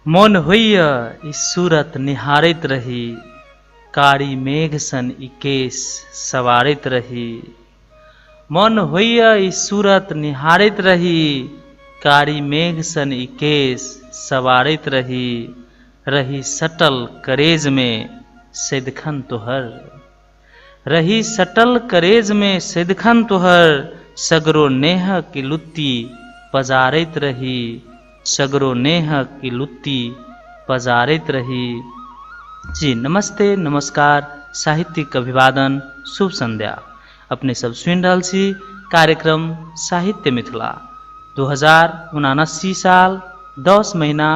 मोन होइए ई सूरत निहारैत रही, कारी मेघ सन ई केश सवारैत रही। मोन होइए ई सूरत निहारैत रही, कारी मेघ सन ई केश सवारैत रही। रही सटल करेज में सदिखन तोहर, रही सटल करेज में सदिखन तोहर। सगरो नेहक की लुत्ती पजारैत रही, सगरो नेहक की लुत्ती पजारैत रही। जी नमस्ते, नमस्कार, साहित्यिक अभिवादन, शुभ संध्या। अपने सब सुनि रहल छी कार्यक्रम साहित्य मिथिला 2079 साल 10 महीना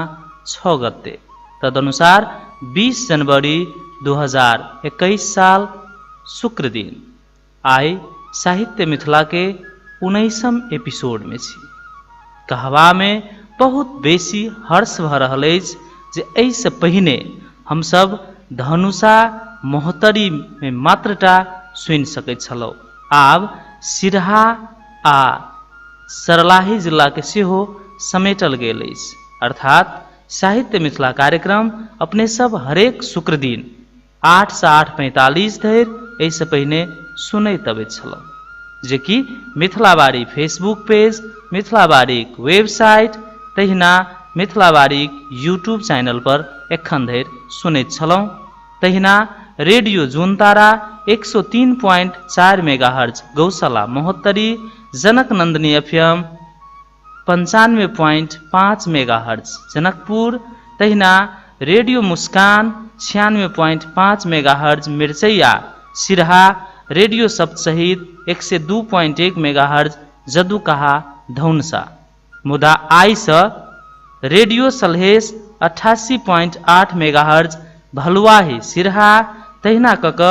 6 गते, तदनुसार 20 जनवरी 2021 साल शुक्र दिन। आइ साहित्य मिथिला के 19म एपिसोड में छी। कहबा में बहुत बेसी हर्ष भऽ रहल अछि जे एहिसँ पहिने हमसब धनुषा महोत्तरी में मात्रटा सुनि सकैत छलहुँ, आब सिरहा आ सरलाही जिला के सेहो समेटल गेल अछि। अर्थात साहित्य मिथिला कार्यक्रम अपने सब हरेक शुक्र दिन 8 से 8:45 धरि एहिसँ पहिने सुनैत अबैत छलहुँ, जेकि मिथिलावारी फेसबुक पेज, मिथिलावारीक वेबसाइट, तहिना मिथिलावारीक यूट्यूब चैनल पर एखन धरि सुनैत छलहुँ। तहिना radio जुनतारा 103.4 megahertz Gaushala Mahottari, Janak Nandini FM 95.5 megahertz Janakpur, तहिना radio Muskan 96.5 megahertz Mirchaiya Siraha, radio सप्तशहीद 102.1 megahertz जदुकहा धौनसा। मुदा आइसँ रेडियो सलहेश 88.8 मेगाहर्ज भलुआही सिरहा, तहिना कऽ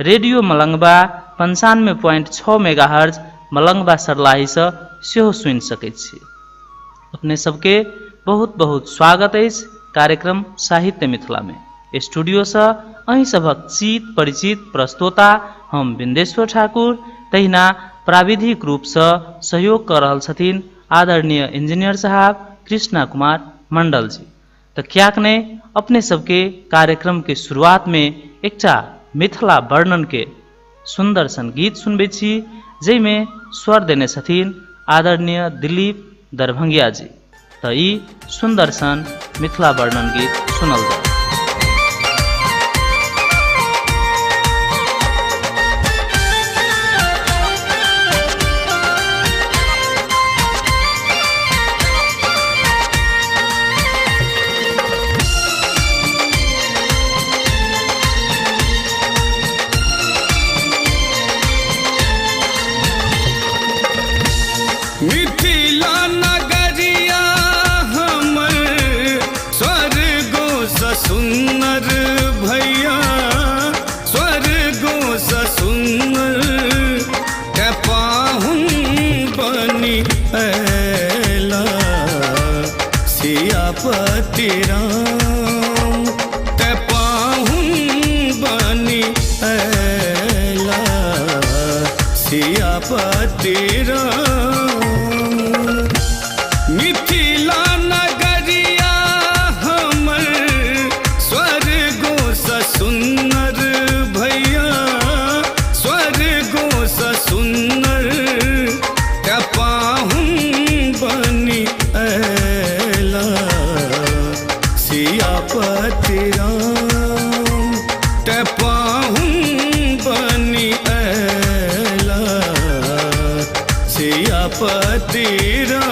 रेडियो मलंगबा 95.6 मेगाहर्ज मलंगबा सरलाहीसँ सेहो सुनि सकैत छी। अपने सबके बहुत बहुत स्वागत अछि कार्यक्रम साहित्य मिथिला में। स्टूडियोसँ अहीं सभक चित परिचित प्रस्तोता हम बिंदेश्वर ठाकुर, तहिना प्राविधिक रूपसँ सहयोग कऽ रहल छथिन आदरणीय इंजीनियर साहब कृष्णा कुमार मंडल जी। तऽ कियाक नहि अपने सबके कार्यक्रम के शुरुआत में एकटा मिथिला वर्णन के सुंदर सन गीत सुनबै छी, जाहिमे स्वर देने छथिन आदरणीय दिलीप दरभंगिया जी। तऽ ई सुंदर सन मिथिला वर्णन गीत सुनल जाओ। मिथिला नगरिया हमर स्वर्गो सँ सुन्नर भैया, स्वर्गो सँ सुन्नर के पाहुन बनि अयला सियापति राम, ते पाहुन बनि अयला सियापति राम। मिथिला नगरिया हमर स्वर्गो सँ सुन्नर भैया, स्वर्गो सँ सुन्नर के पाहुन बनि अयला सियापति राम, ते पाहुन बनि अयला सियापति राम।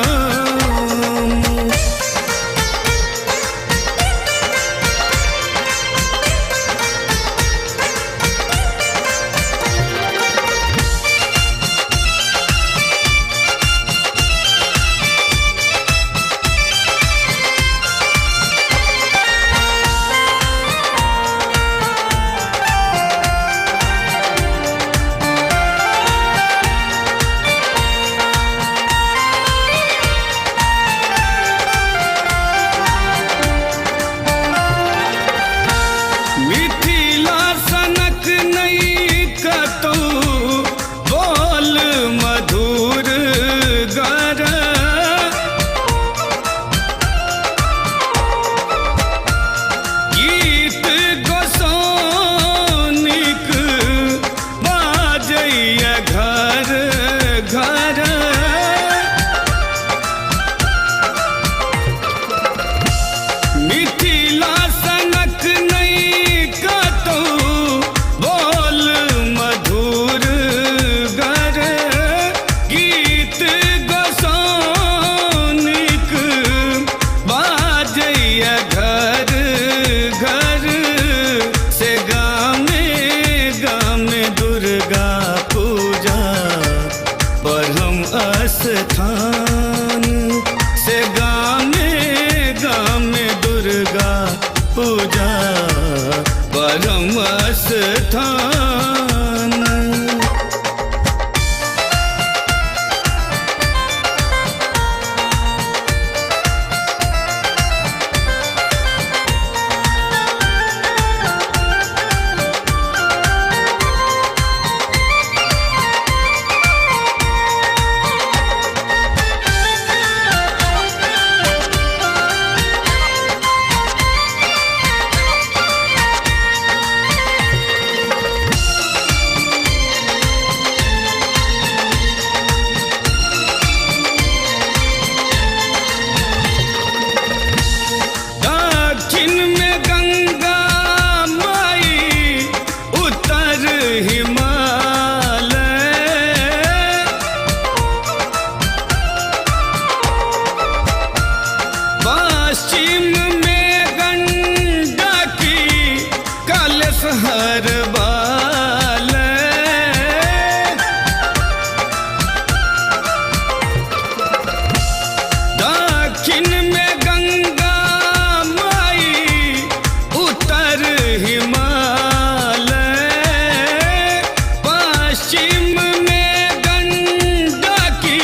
स्थान से गामे गामे दुर्गा पूजा परम स्थान। दक्षिण में गंगा माई उत्तर हिमालय, पश्चिम में गंडकी कलश हर बालय। दक्षिण में गंगा माई उत्तर हिमालय, पश्चिम में गंडकी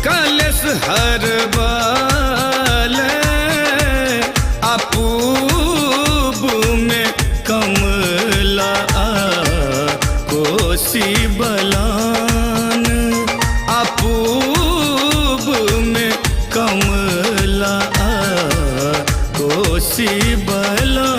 कलश हर बालय। अपूब में कमला कोसी बलान, अपूब में कमला कोसी बलान।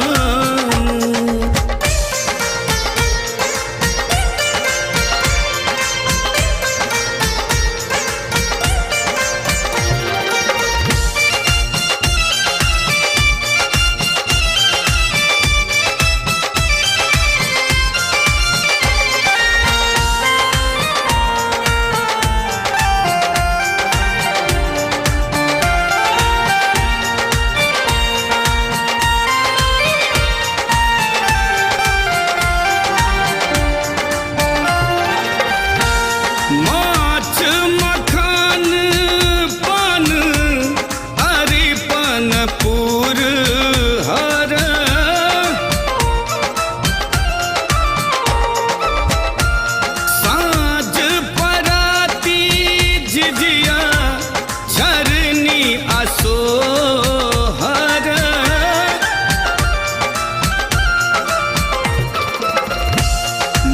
माछ मखान पान अरिपन पूर हर, साँझ पराती झिझिया झरनी असोहर।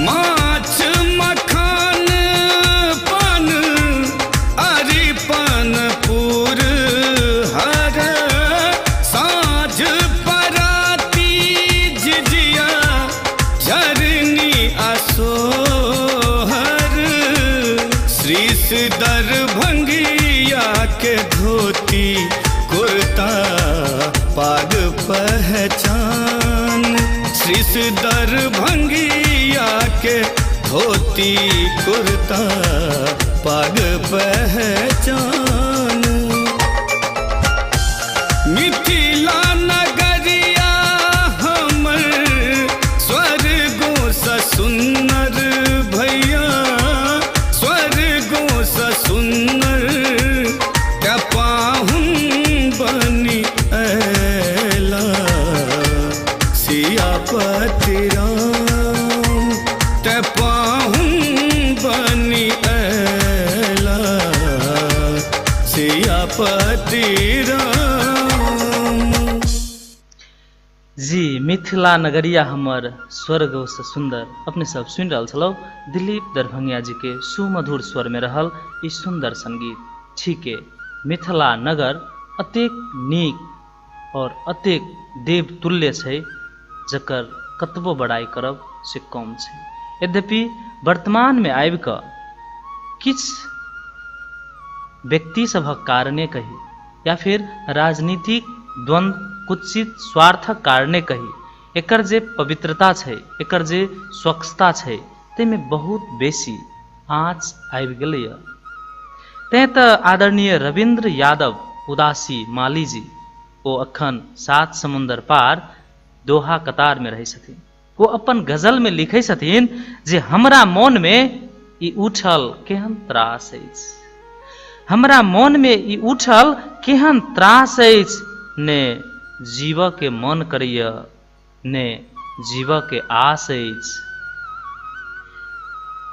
माछ मखान पान अरिपन पूर हर, साँझ पराती झिझिया झरनी असोहर। श्रीश दरभंगिया के धोती कुर्ता पाग पहचान, श्रीश दरभंगिया के धोती कुर्ता पाग पहचान। मिथिला नगरिया हमर स्वर्गो स सुन्नर भैया, स्वर्गो स सुन्नर के पाहुन बनि अयला सियापति राम, ते पाहुन बनि अयला सियापति राम। जी, मिथिला नगरिया हमर स्वर्ग से सुंदर अपने सब सुनि रहल छलहुँ दिलीप दरभंगिया जी के सुमधुर स्वर में रहल ई सुंदर संगीत। ठीके, मिथिला नगर अतेक नीक और अतेक देवतुल्य छै जकर कतबो बड़ाई करब से कम छै। यद्यपि वर्तमान में आबि कऽ किछु व्यक्ति सभक कारणे कही या फिर राजनीतिक द्वंद्व कुत्सित स्वार्थक कारणे कही, एकर जे पवित्रता छै, एकर जे स्वच्छता छै, ताहिमे बहुत बेसी आँच आबि गेलैए। तैँ तऽ आदरणीय रविन्द्र यादव उदासी मालीजी ओ अखन सात समुन्दर पार दोहा कतार में रहै छथिन। ओ अपन गजल में लिखै छथिन जे हमरा मोन में ई उठल केहन त्रास अछि। हमरा मोनमे ई उठल केहन त्रास अछि, ने जीवऽ के मन करैए ने जीवऽ के आस अछि।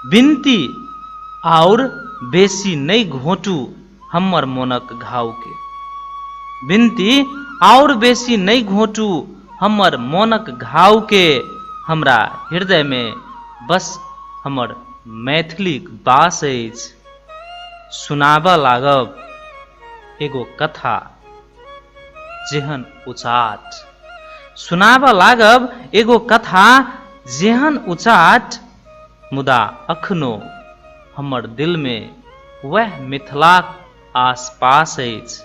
विनती आओर बेसी नहि घोंटू हमर मोनक घावके, विनती आओर बेसी नहि घोंटू हमर मोनक घावके, हमरा हृदयमे बस हमर मैथिलीक बास अछि। सुनाबऽ लागब एगो कथा जेहन उचाट, सुनाबऽ लागब एगो कथा जेहन उचाट, मुदा अखनो हमर दिलमे वएह मिथिलाक आसपास अछि।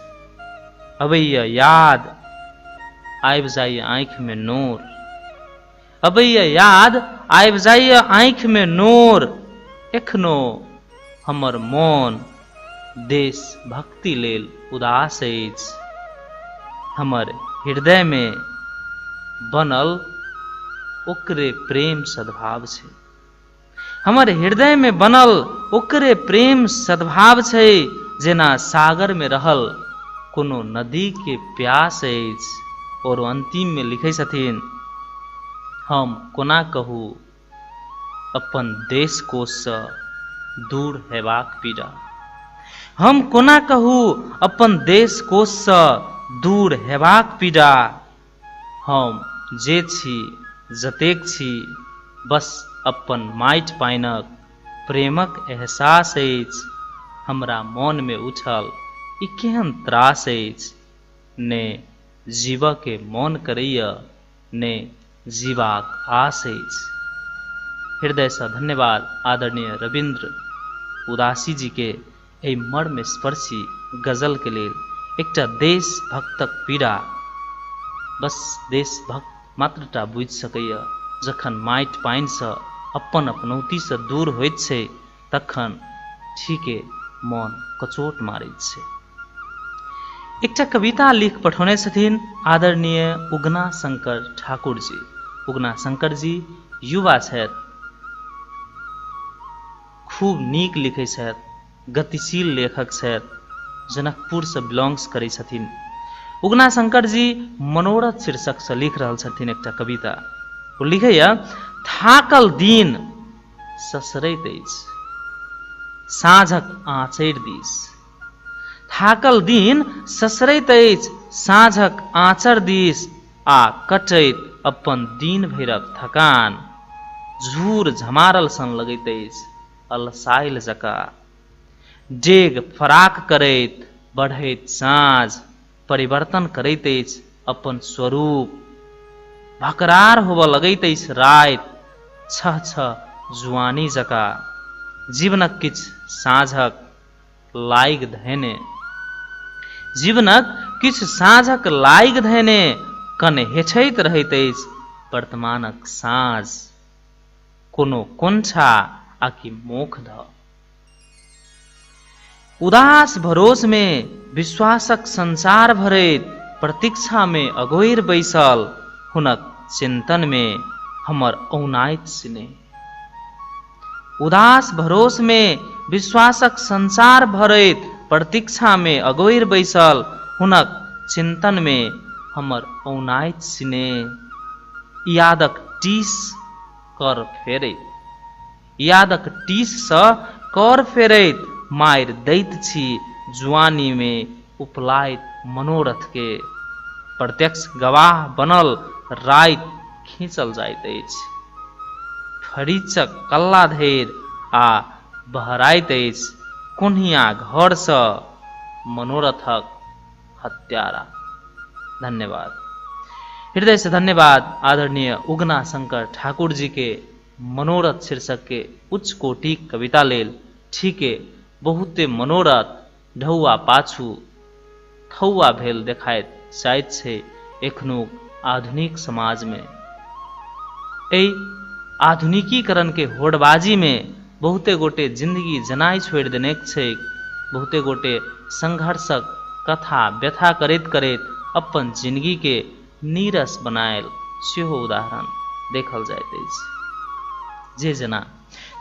अबैए याद आबि जाइए आँखिमे नोर, अबैए याद आबि जाइए आँखिमे नोर, एखनो हमर मोन देशभक्ति लेल उदास अछि। हमर हृदयमे बनल ओकरे प्रेम सद्भाव छै, हमर हृदयमे बनल ओकरे प्रेम सद्भाव छै, जेना सागरमे रहल कोनो नदीके प्यास अछि। और अंतिममे लिखै छथिन, हम कोना कहू अपन देश कोषसँ दूर हेबाक पीड़ा, हम कोना कहू अपन देश कोषसँ दूर हेबाक पीड़ा, हम जे छी जतेक छी बस अपन माटि पानिक प्रेमक एहसास अछि। हमरा मोनमे उठल ई केहन त्रास अछि, ने जीवऽके मोन करैए ने जीवाक आस अछि। हृदयसँ धन्यवाद आदरणीय रविन्द्र उदासी जी के एहि मर्मस्पर्शी गजल के लेल। एकटा देशभक्तक पीड़ा बस देशभक्त मात्रटा बुझि सकैए, जखन माटि पानिसँ अपन अपनौतीसँ दूर होइत छै तखन ठीके मन कचोट मारैत छै। एकटा कविता लिख पठौने छथिन आदरणीय उगना शंकर ठाकुर जी। उगना शंकर जी युवा छथि, खूब नीक लिखै छथि, गतिशील लेखक छथि, जनकपुरसँ बिलोंग्स करै छथिन। उगना शंकर जी मनोरथ शीर्षकसँ लिख रहल छथिन एकटा कविता। ओ लिखैया, थाकल दिन ससरैत अछि साँझक आँचरि दिस, थाकल दिन ससरैत अछि साँझक आँचर दिस, आ कटैत अपन दिन भरिक थकान झूर झमारल सन लगैत अछि अलसाइल जकाँ। डेग फराक करैत बढ़ैत साँझ परिवर्तन करैत अछि अपन स्वरूप, भकरार होबऽ लगैत अछि राति छह छह जुआनी जकाँ। जीवनक किछु साँझक लाइग धयने, जीवनक किछु साँझक लाइग धयने कन हेछैत रहैत अछि वर्तमानक साँझ, कोनो कोंछा आ कि मोख धऽ। उदास भरोसमे विश्वासक संसार भरैत प्रतीक्षामे अगोरि बैसल हुनक चिन्तनमे हमर औनाइत सिनेह। उदास भरोसमे विश्वासक संसार भरैत प्रतीक्षामे अगोरि बैसल हुनक चिन्तनमे हमर औनाइत सिनेह। यादक टीस कर फेरैत, यादक टीससँ कर फेरैत मारि दैत छी जुआनीमे उपलाइत मनोरथके। प्रत्यक्ष गवाह बनल राति खींचल जाइत अछि फरीचक कल्ला धरि आ बहराइत अछि कोन्हिया घरसँ मनोरथक हत्यारा। धन्यवाद, हृदय से धन्यवाद आदरणीय उगना शंकर ठाकुर जी के मनोरथ शीर्षक के उच्च कोटि कविता लेल। ठीके बहुते मनोरथ ढौआ पाछू थौआ भेल देखाइत जाइत छै एखनुक आधुनिक समाज में। एहि आधुनिकीकरण के होड़बाजी में बहुते गोटे जिंदगी जनाइ छोड़ि देने छै, बहुते गोटे संघर्षक कथा व्यथा करैत करैत अपन जिंदगी के नीरस बनायल सेहो उदाहरण देखल जाइत अछि। जे जना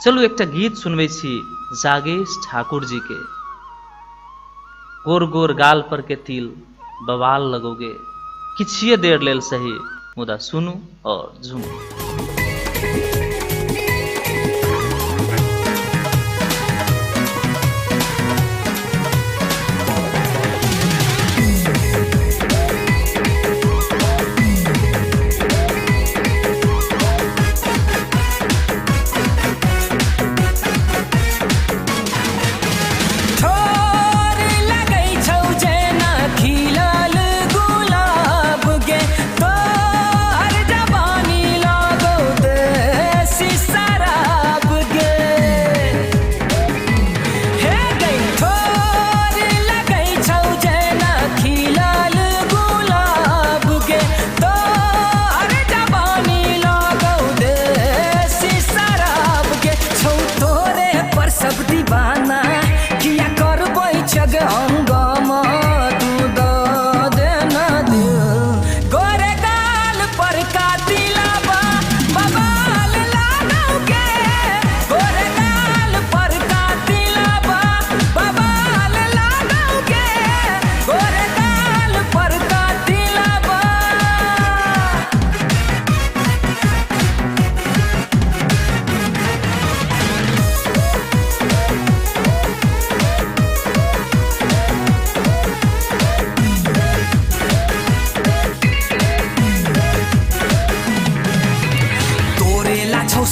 चलू एकटा गीत सुनबै छी जागेश ठाकुर जी के। गोर गोर गाल पर के तिल बवाल लगोगे। किछिए देर लेल सही, मुदा सुनू और झूमू।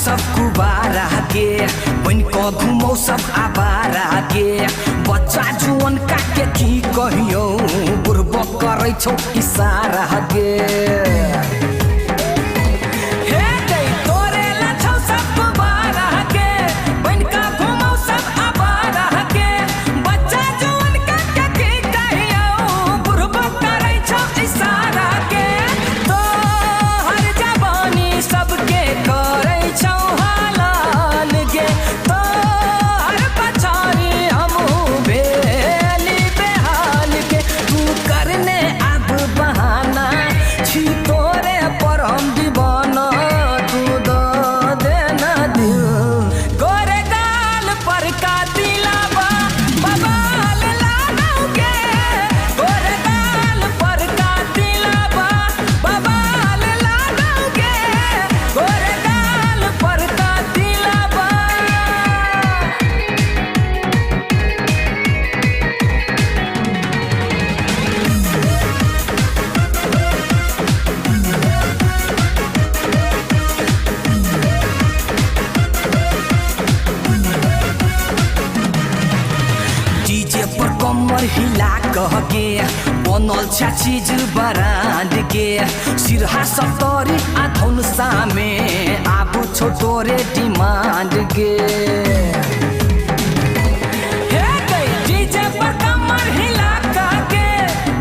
सब कुबारा के बन क घुमौ सब आबारा के, बच्चा जुअन का के की कहियो बुढ़बो करै छौ इशारा के। हे गै तोरे ला छौ सब कुबारा के बन क घुमौ सब आबारा के, बच्चा जुअन का के की कहियो बुढ़बो करै छौ इशारा के। तोहर जवानी सबके करै हिला कह के बनल छा चीज बरांड के, सिरहा सतरी आ धनुषा में आबू छौ तोरे डिमांड के। हे गै डीजे पर कमर हिला कह के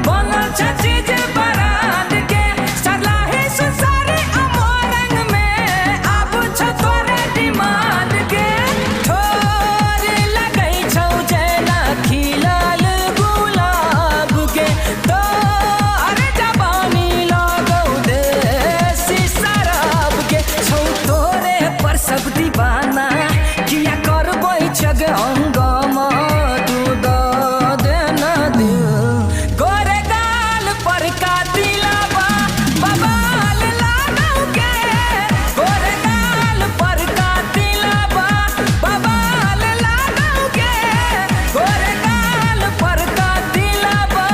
बनल छा चीज बरांड के, सरलाही सुसारी आ मोरंग में आबू छौ तोरे डिमांड के। ठोर लगै छौ जेना खिला सब दीवाना किया करबै छग हंगामा, तू द देना दिल गोरे गाल पर का दिलावा बवाल लागौ के, गोरे गाल पर का दिलावा बवाल लागौ के, गोरे गाल पर का दिलावा।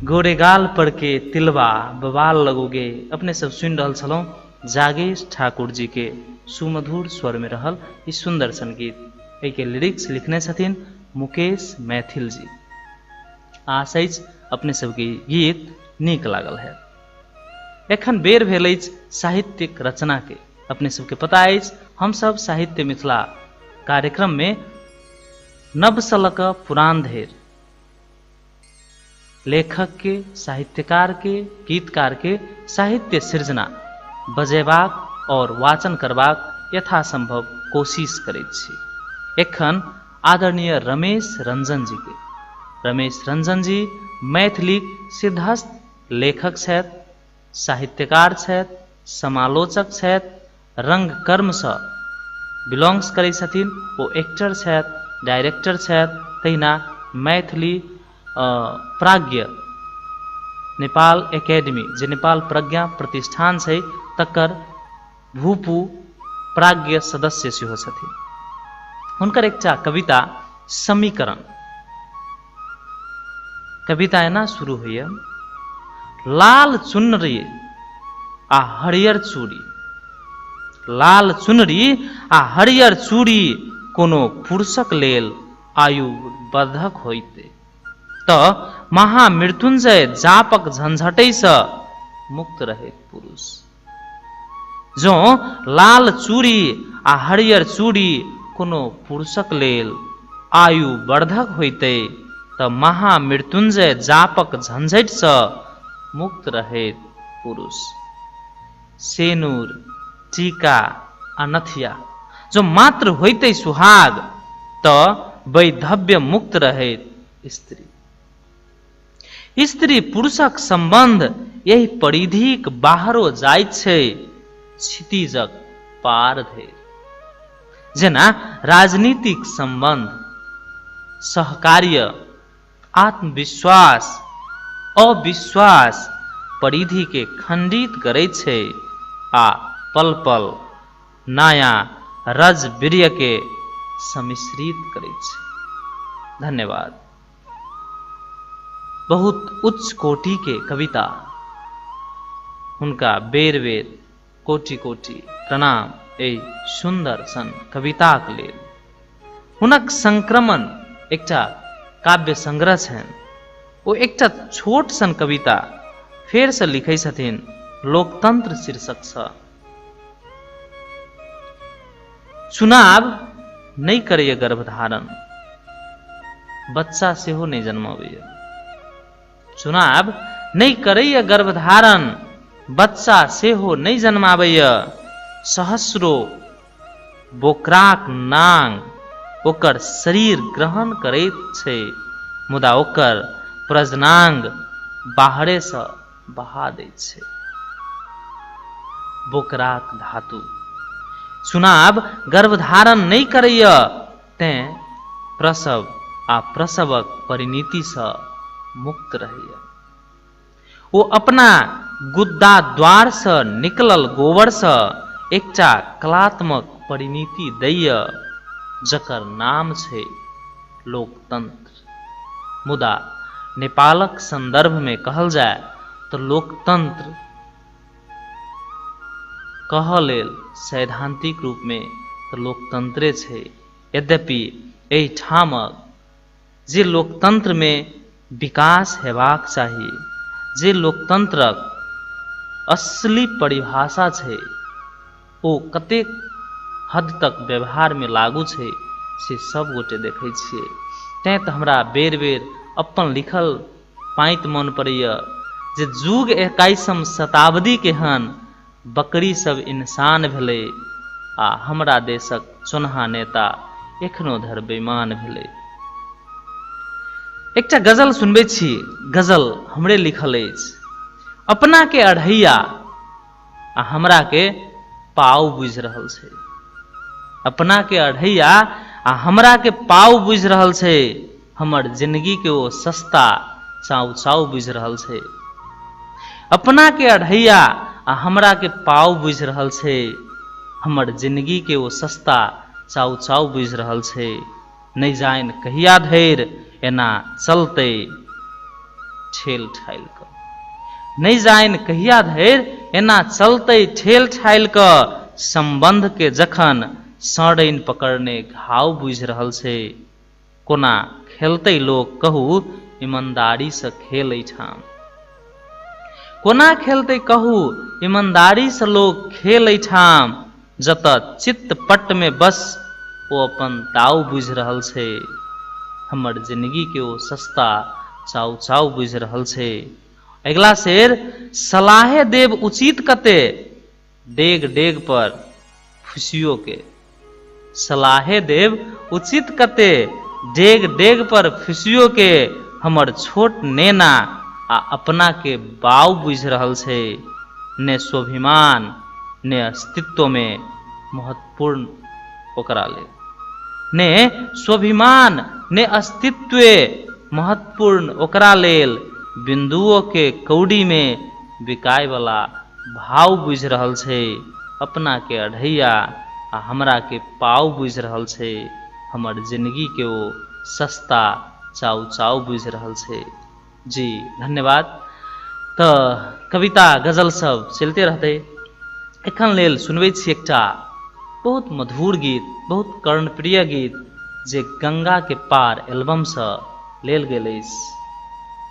गोरेगाल पर के तिलवा बवाल लगोगे। अपने सब सुनि रहल छलहुँ जागेश ठाकुर जी के सुमधुर स्वर में रहल ई सुंदर सन गीत। एहिके लिरिक्स लिखने छथिन मुकेश मैथिल जी। आशा अछि अपने सबके गीत नीक लागल है। एखन बेर भेल अछि साहित्यिक रचना के। अपने सबके पता अछि हमसब साहित्य मिथिला कार्यक्रम में नव सँ लऽ कऽ पुरान धरि लेखक के, साहित्यकार के, गीतकार के साहित्य सृजना बजेबाक और वाचन करबाक यथासंभव कोशिश करैत छी। एखन आदरणीय रमेश रंजन जी के, रमेश रंजन जी मैथिलीक सिद्धस्थ लेखक छथि, साहित्यकार छथि, समालोचक छथि, रंगकर्मसँ बिलोंग्स करै छथिन, ओ एक्टर छथि, डायरेक्टर छथि। तहिना मैथिली प्राज्ञ नेपाल एकेडमी जे नेपाल प्रज्ञा प्रतिष्ठान छै तकर भूपू प्राज्ञ सदस्य सेहो छथिन। हुनकर एकटा कविता समीकरण, कविता एना शुरू होइए। लाल चुनरी आ हरियर चूड़ी, लाल चुनरी आ हरियर चूड़ी कोनो पुरुषक लेल आयुर्वर्धक होइते तऽ महामृत्युंजय जापक झंझटैसँ मुक्त रहैत पुरुष। जँ लाल चूड़ी आ हरियर चूड़ी कोनो पुरुषक लेल आयुवर्धक होइते तऽ महामृत्युंजय जापक झंझटसँ मुक्त रहैत पुरुष। सेनुर, टीका आ नथिया जो मात्र होइते सुहाग तऽ वैधव्य मुक्त रहैत स्त्री। स्त्री पुरुषक सम्बन्ध एहि परिधिक बाहरो जाइत छै क्षितिजक पार धरि। जेना राजनीतिक सम्बन्ध, सहकार्य, आत्मविश्वास, अविश्वास परिधि के खंडित करैत छै आ पल पल नया रज वीर्य के सम्मिश्रित करैत छै। धन्यवाद। बहुत उच्च कोटि के कविता, हुनका बेर बेर कोटि कोटि प्रणाम एहि सुंदर सन कविताक लेल। हुनक संक्रमण एकटा काव्य संग्रह छनि। ओ एकटा छोट सन कविता फेरसँ लिखै छथिन लोकतंत्र शीर्षकसँ। चुनाव नहि करैए गर्भधारण, बच्चा सेहो नहि जन्माबैए। चुनाव नहि करैए गर्भधारण, बच्चा सेहो नहि जन्माबैए। सहस्रो बोकराक नांग ओकर शरीर ग्रहण करैत छै, मुदा ओकर प्रजनांग बाहरेसँ बहा दैत छै। बोकराक धातु। चुनाव गर्भधारण नहि करैए, तेँ प्रसव आ प्रसवक परिणतिसँ मुक्त रहैए। ओ अपना गुद्दा द्वारसँ निकलल गोबरसँ एकटा कलात्मक परिणति दैए, जकर नाम छै लोकतंत्र। मुदा नेपालक संदर्भमे कहल जाय तऽ लोकतंत्र कहऽ लेल सैद्धांतिक रूपमे तऽ लोकतंत्रे छै, यद्यपि एहिठामक जे लोकतंत्रमे विकास हेबाक चाही, जे लोकतंत्रक असली परिभाषा छै, ओ कतेक हद तक व्यवहारमे लागू छै से सब गोटे देखै छियै। तैँ तऽ हमरा बेर बेर अपन लिखल पाँति मन पड़ैए जे जुग 21म शताब्दीके हन, बकरी सब इंसान भेलै आ हमरा देशक चोन्हा नेता एखनो धरि बेईमान भेलै। एकटा गजल सुनबै छी, गजल हमरे लिखल अछि। अपना के अढ़ैया आ हमरा के पाव बुझि रहल छै। अपना के अढ़ैया आ हमरा के पाव बुझि रहल छै। हमर जिंदगी के ओ सस्ता चाउ चाउ बुझि रहल छै। अपना के अढ़ैया आ हमरा के पाव बुझि रहल छै। हमर जिंदगी के ओ सस्ता चाउ चाउ बुझि रहल छै। नहि जानि कहिया धरि एना चलतै ठेल ठालि कऽ। नहि जानि कहिया धरि एना चलतै ठेल ठालि कऽ। सम्बन्ध के जखन सड़नि पकड़ने घाव बुझि रहल छै। कोना खेलतै लोक कहू ईमानदारीसँ खेल एहिठाम। कोना खेलतै कहू ईमानदारीसँ लोक खेल एहिठाम। जतऽ चित्तपटमे बस ओ अपन दाव बुझि रहल छै। हमर जिंदगीके ओ सस्ता चाउ चाउ बुझि रहल छै। अगिला शेर, सलाहे देब उचित कते डेग डेग पर फुसियो के। सलाहे देब उचित कते डेग डेग पर फुसियो के। हमर छोट नेना आ अपना के बाउ बुझि रहल छै। ने स्वाभिमान ने अस्तित्व में महत्वपूर्ण ओकरा लेल। ने स्वाभिमान ने अस्तित्वे महत्वपूर्ण ओकरा लेल, बिन्दुओ के कौड़ी में बिकाय वाला भाव बुझि रहल छै। अपना के अढ़ैया आ हमरा के पाव बुझि रहल छै, हमर जिंदगी के ओ सस्ता चाउ चाउ बुझि रहल छै। जी धन्यवाद। तऽ कविता गजल सब चलिते रहतै। एखन लेल सुनबै छी एकटा बहुत मधुर गीत, बहुत कर्णप्रिय गीत जे गंगा के पार एल्बमसँ लेल गेल अछि।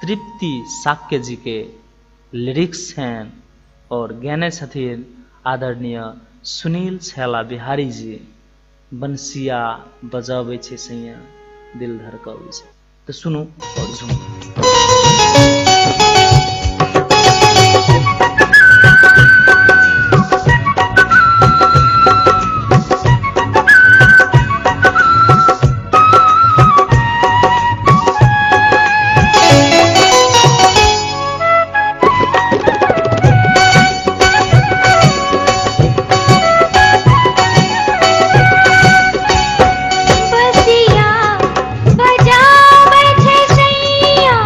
तृप्ति शाक्य जी के लिरिक्स छनि और गाने छथिन आदरणीय सुनील छैला बिहारी जी। बंसिया बजाबै छै सैया दिल धड़काबै छै। तऽ सुनू और झूमू। बसिया बजाबै छै सैया।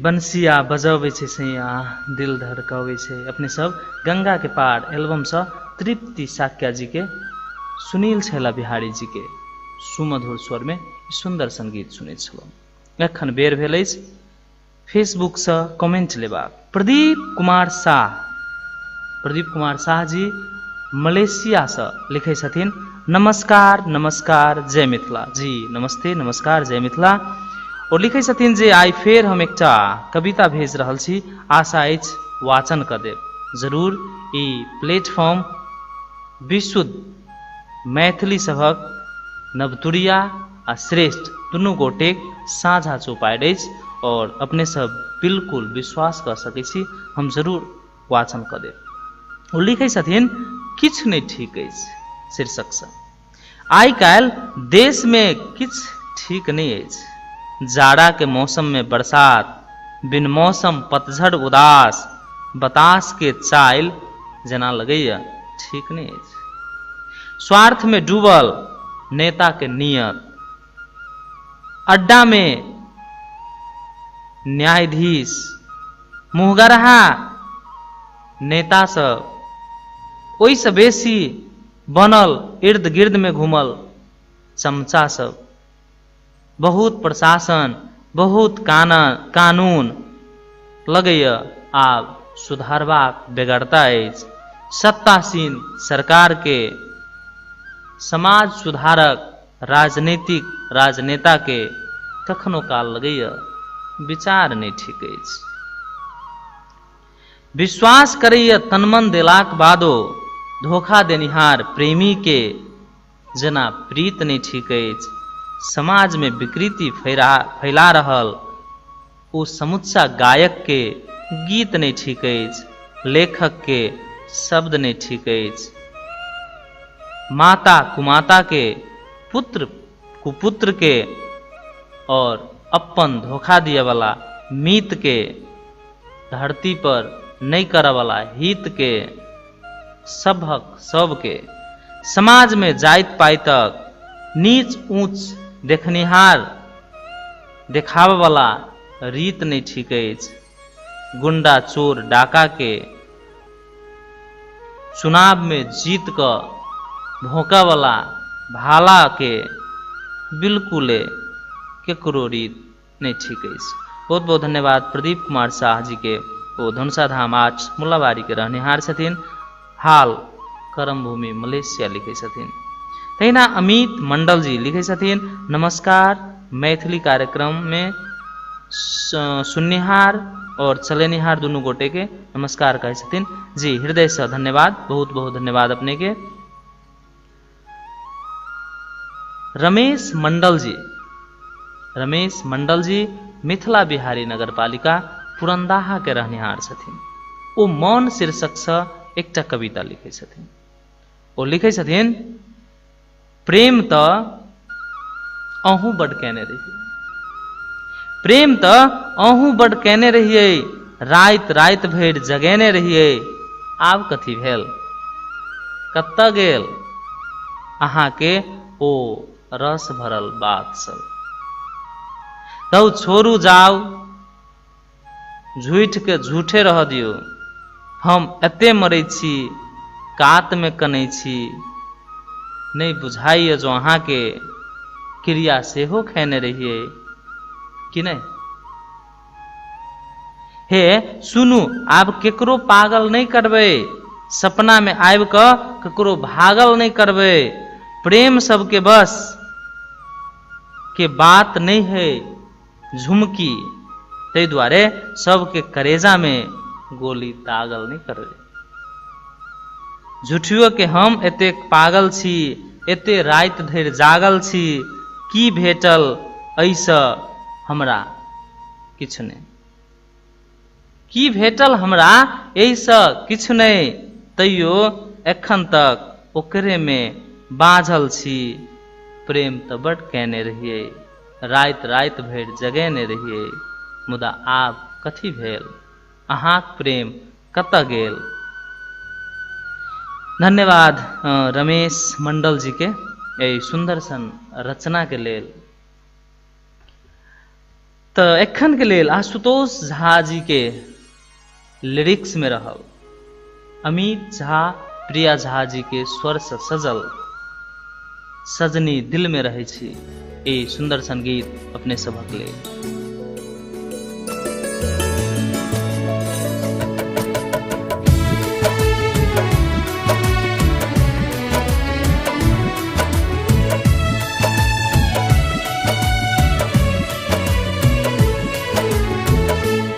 बंसिया बजबै छै सैया दिल धड़कबै छै। अपने सब गंगा के पार एल्बमसँ तृप्ति साक्या जी के, सुनील छैला बिहारी जी के सुमधुर स्वरमे सुन्दर सन गीत सुनैत छलहुँ। एखन बेर भेल अछि फेसबुकसँ कमेंट लेबाक। प्रदीप कुमार साह, प्रदीप कुमार साह जी मलेशियासँ लिखै छथिन, नमस्कार नमस्कार जय मिथिला जी। नमस्ते नमस्कार जय मिथिला। ओ लिखै छथिन जे आइ फेर हम एकटा कविता भेज रहल छी, आशा अछि वाचन कऽ देब जरूर। ई प्लेटफॉर्म विशुद्ध मैथिली सभक नवतुरिया आ श्रेष्ठ दुनू गोटेक साझा चौपाड़ि अछि और अपने सब बिल्कुल विश्वास कऽ सकै छी, हम जरूर वाचन कऽ देब। ओ लिखै छथिन किछु नहि ठीक अछि शीर्षकसँ, आइ काल्हि देशमे किछु ठीक नहि अछि। जाड़ा के मौसम में बरसात, बिन मौसम पतझड़ उदास, बतास के चालि जेना लगैया ठीक नहि अछि। स्वार्थ में डूबल नेता के नियत, अड्डा में न्यायाधीश, मुँहगरहा नेता सब, ओहिसँ बेसी बनल इर्द गिर्द में घूमल चमचा सब, बहुत प्रशासन बहुत कानून लगैया आब सुधारबाक बेगरता अछि। सत्तासीन सरकार के समाज सुधारक राजनीतिक राजनेता के कखनो काल लगैया विचार नहि ठीक अछि। विश्वास करैया तनमन देलाक बादो धोखा देनिहार प्रेमी के जेना प्रीत नहि ठीक अछि। समाजमे विकृति फैला रहल ओ समुच्चा गायकके गीत नहि ठीक अछि, लेखकके शब्द नहि ठीक अछि। माता कुमाताके, पुत्र कुपुत्रके और अपन धोखा दियवला मीतके, धरती पर नहि करऽवला हितके, सभक सबके, समाजमे जाति पाइतक नीच ऊँच देखनिहार देखाबऽवला रीत नहि ठीक अछि। गुंडा चोर डाकाके चुनावमे जीत कऽ भोंकऽवला भालाके बिल्कुले केकरो रीत नहि ठीक अछि। बहुत बहुत धन्यवाद प्रदीप कुमार साह जी के। ओ धनुषा धाम 8 मुल्लाबाड़ी के रहनिहार छथिन, हाल करमभूमि मलेशिया लिखै छथिन। तहिना अमित मंडल जी लिखै छथिन, नमस्कार मैथिली कार्यक्रम में सुननिहार और चलेनिहार दुनू गोटे के नमस्कार कहै छथिन जी। हृदय से धन्यवाद, बहुत बहुत धन्यवाद अपने के। रमेश मंडल जी, रमेश मंडल जी मिथिला बिहारी नगरपालिका पुरंदाहा के रहनिहार छथिन। ओ मौन शीर्षकसँ एकटा कविता लिखै छथिन। ओ लिखै छथिन, प्रेम तऽ अहूँ बड केने रहियै, प्रेम तऽ अहूँ बड केने रहियै, राति राति भरि जगेने रहियै, आब कथी भेल, कतऽ गेल अहाँके ओ रस भरल बात सब। तौ छोड़ू जाउ, झूठ के झूठे रह दियौ, हम एते मरै छी कातमे कनै छी, नहि बुझाइए जो अहाँके क्रिया सेहो खेने रहियै कि नहि। हे सुनू, आब केकरो पागल नहि करबै, सपनामे आबि कऽ ककरो भागल नहि करबै, प्रेम सबके बस के बात नहि है झुमकी, ताहि दुआरे सबके करेजामे गोली दागल नहि करबै। झूठियो के हम एतेक पागल छी, एते राति धरि जागल छी, की भेटल एहिसँ हमरा किछु नहि, की भेटल हमरा एहिसँ किछु नहि, तैयो एखन तक ओकरेमे बाझल छी, प्रेम तऽ बड कयने रहियै, राति राति भरि जगेने रहियै, मुदा आब कथी भेल, अहाँक प्रेम कतऽ गेल। धन्यवाद रमेश मंडल जी के एहि सुन्दर सन रचना के लेल। तऽ एखन के लेल आशुतोष झा जी के लिरिक्स में रहल अमित झा प्रिया झा जी के स्वर से सजल सजनी दिल में रहै छी ए सुंदर संगीत अपने सभक लेल।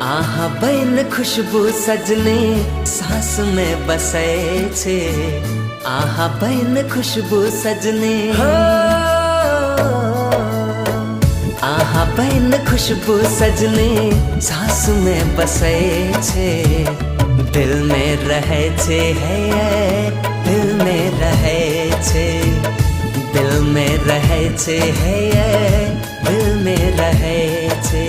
आहा बन खुशबू सजने सांस में बसै छे, आहा बन खुशबू सजने, हो आहा बन खुशबू सजने सांस में बसै छे, दिल में रहै छे, है दिल में रहै छे, दिल में रहै छे, है दिल में रहै छे।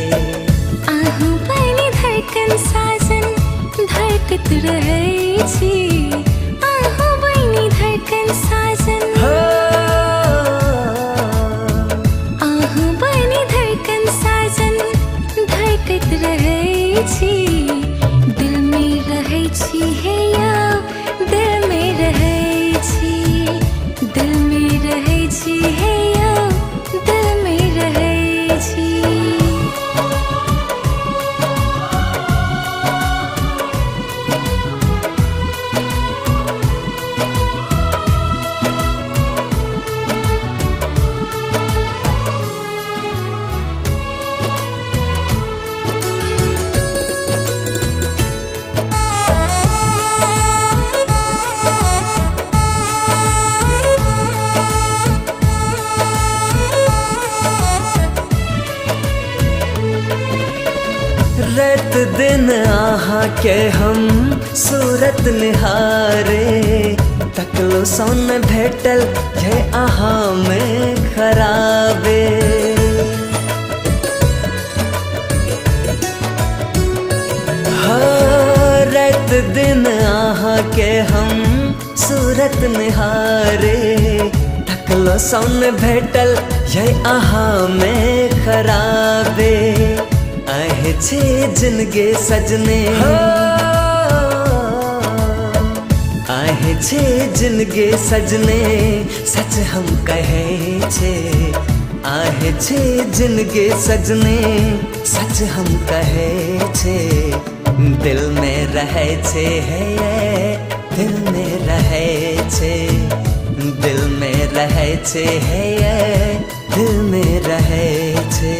आहा बनी धड़कन साजन धड़कत रहै छी, आहा बनी धड़कन साजन, हो आहा बनी धड़कन साजन धड़कत रहै छी, दिल में रहै छी, हे या दिल में रहै छी, दिल में रहै छी, हे या दिल में रहै छी। रात दिन आहा के हम सूरत निहारे, तकलो सोन भेटल जे आहा में खराबे। हो रात दिन आहा के हम सूरत निहारे, तकलो सोन भेटल जे आहा में खराबे। आहे छे जिनगे सजने, हो आहे छे जिनगे सजने, सच हम कहे छे, आहे छे जिनगे सजने, सच हम कहे छे, दिल में रहै छे, है दिल में रहै छे, दिल में रहै छे, है दिल में रहै छे।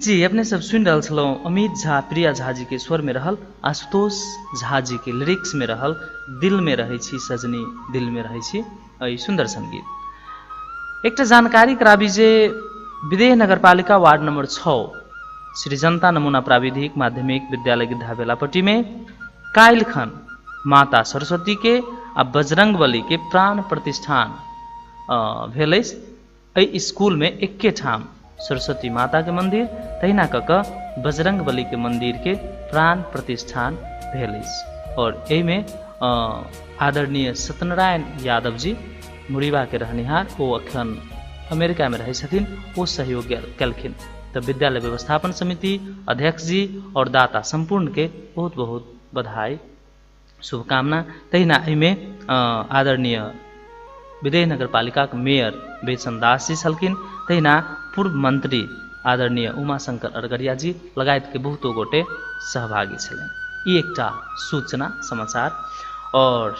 जी अपने सब सुनि रहल छलहुँ अमित झा प्रिया झा जी के स्वर में रहल आशुतोष झा जी के लिरिक्स में रहल दिल में रहै छी सजनी दिल में रहै छी एहि सुंदर संगीत। एकटा जानकारी कराबी जे विदेह नगरपालिका वार्ड नंबर 6 श्री जनता नमूना प्राविधिक माध्यमिक विद्यालय गिद्धा बेलापट्टी में काल्हि खन माता सरस्वती के आ बजरंग बली के प्राण प्रतिष्ठान भेल अछि। एहि स्कूल में एके ठाम सरस्वती माता के मंदिर तहिना कऽ कऽ बजरंग बली के मंदिर के प्राण प्रतिष्ठान भेल अछि। और एहिमे आदरणीय सत्यनारायण यादव जी मुड़ीबा के रहनिहार, ओ अखन अमेरिका में रहै छथिन, ओ सहयोग केलखिन। तऽ विद्यालय व्यवस्थापन समिति अध्यक्ष जी और दाता संपूर्ण के बहुत बहुत बधाई शुभकामना। तहिना एहिमे आदरणीय विदेह नगरपालिकाक मेयर बेचन दास जी छलखिन, तहिना पूर्व मंत्री आदरणीय उमाशंकर अरगरिया जी लगायतके बहुतो गोटे सहभागी छलनि। ई एकटा सूचना समाचार। और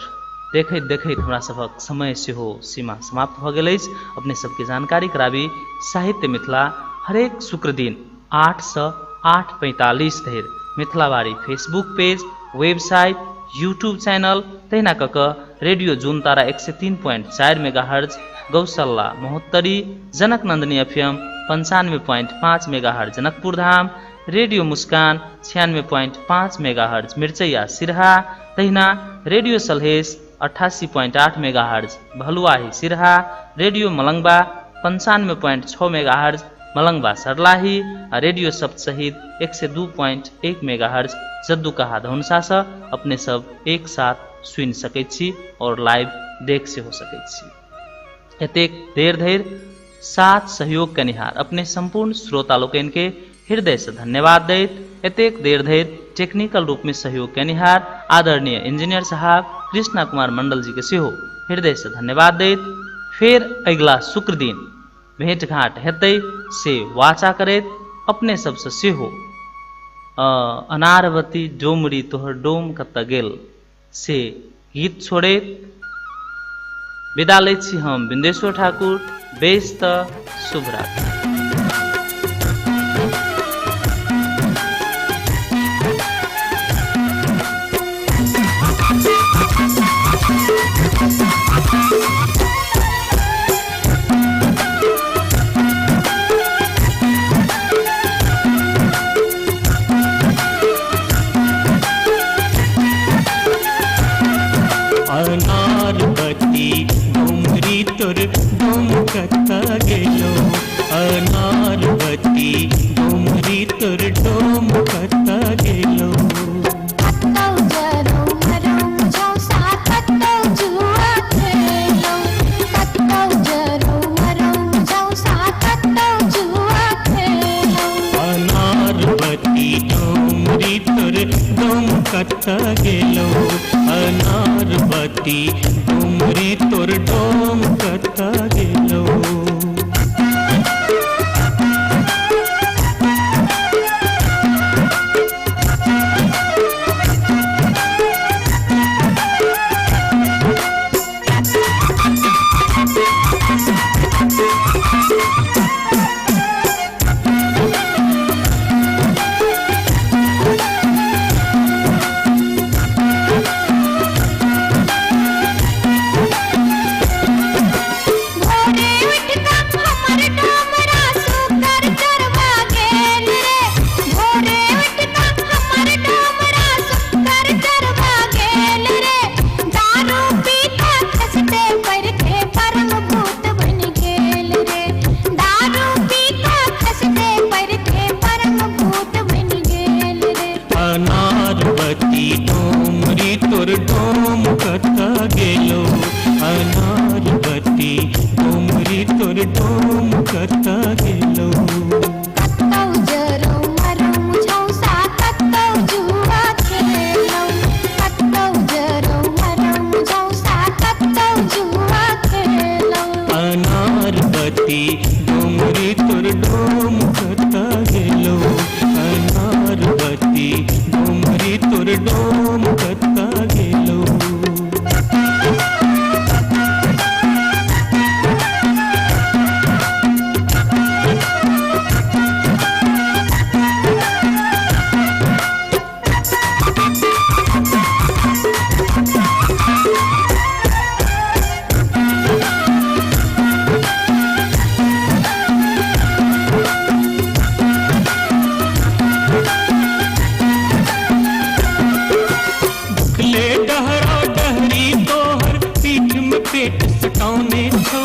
देखैत देखैत हमरा सभक समय सेहो सीमा समाप्त भऽ गेल अछि। अपने सबके जानकारी कराबी, साहित्य मिथिला हरेक शुक्र दिन 8 से 8:45 धरि Mithilabari Facebook page, website, YouTube channel, तहिना कऽ कऽ रेडियो जुन तारा 103.4 megahertz, Gaushala Mahottari, Janak Nandini FM 95.5 megahertz Janakpur Dham, radio Muskan 96.5 megahertz Mirchaiya Siraha, तहिना radio Salhesh 88.8 megahertz Bhaluahi Siraha, radio Malangwa 95.6 megahertz Malangwa Sarlahi, आ रेडियो सप्तशहीद 102.1 मेगाहर्ज जद्दुकहा धनुषासँ अपने सब एक साथ सुनि सकैत छी और लाइव देख सेहो सकैत छी। एतेक देर धरि साथ सहयोग कनिहार अपने सम्पूर्ण श्रोता लोकनि के हृदय से धन्यवाद दैत, एतेक देर धरि टेक्निकल रूप में सहयोग कनिहार आदरणीय इंजीनियर साहब कृष्णा कुमार मंडल जी के सेहो हृदय से धन्यवाद दैत, फेर अगिला शुक्र दिन भेंट घाट हेतै से वाचा करैत अपने सबसे सेहो अनारवती डोमरी तोहर डोम कतऽ गेल से गीत छोड़ैत विदा लै छी। हम बिंदेश्वर ठाकुर, बेस तऽ शुभ रात्रि। अनारवती डोमरी तोर डोम कतऽ गेलो, अनारवती डोमरी तोर डोम कतऽ गेलो। कतौ जरौ मरौ झौसा कतौ जुआ खेलौ, कतौ जरौ मरौ झौसा कतौ जुआ खेलौ। अनारवती डोमरी तोर डोम कतऽ गेलो, अनारवती डोमरी तोर डोम कतऽ गेलो। भोरे उठ कऽ हमर डोमरा सुकर चरवा गेल रे, भोरे उठ कऽ हमर डोमरा सुकर चरवा गेल रे। दारू पी कऽ खसते परथे परम भूत बनि गेल रे, दारू पी कऽ खसते परथे परम भूत बनि गेल रे। अनारवती डोमरी तोर डोम कतऽ गेलो, अनारवती डोमरी तोर डोम कतऽ गेलो। कतौ जरौ मरौ झौसा कतौ जुआ खेलौ, कतौ जरौ मरौ झौसा कतौ जुआ खेलौ। अनारवती डोमरी तोर डोम कतऽ गेलो, अनारवती डोमरी तोर डोम कतऽ गेलो। भुखले डहरा डहरी तोहर पीठ में पेट सटौने छौ,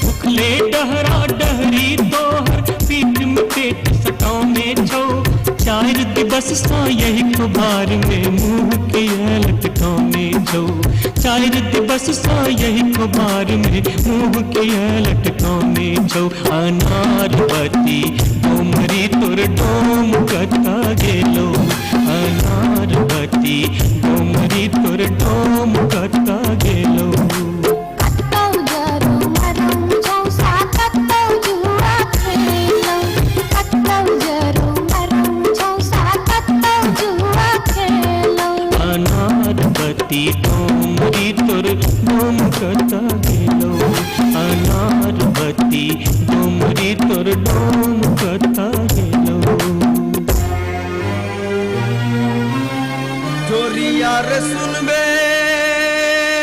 भुखले डहरा डहरी तोहर पीठ में पेट सटौने छौ। 4 दिवस सँ यही खुबार में मुँह के लटकौने छौ, 4 दिवस सँ यही खुबार में मुँह के लटकौने छौ। अनारवती डोमरी तोर डोम कतऽ गेलो, अनारवती अनारबती डोमरी तोर डोम कतऽ गेलौ। कतौ जरू मरौ झौसा कतौ जुआ खेलौ, कतौ जरू मरौ झौसा कतौ जुआ खेलौ। अनारबती डोमरी तोर डोम कतऽ गेलौ, अनारबती डोमरी तोर डोम कतऽ गेलौ। चोरिया रे सुनबे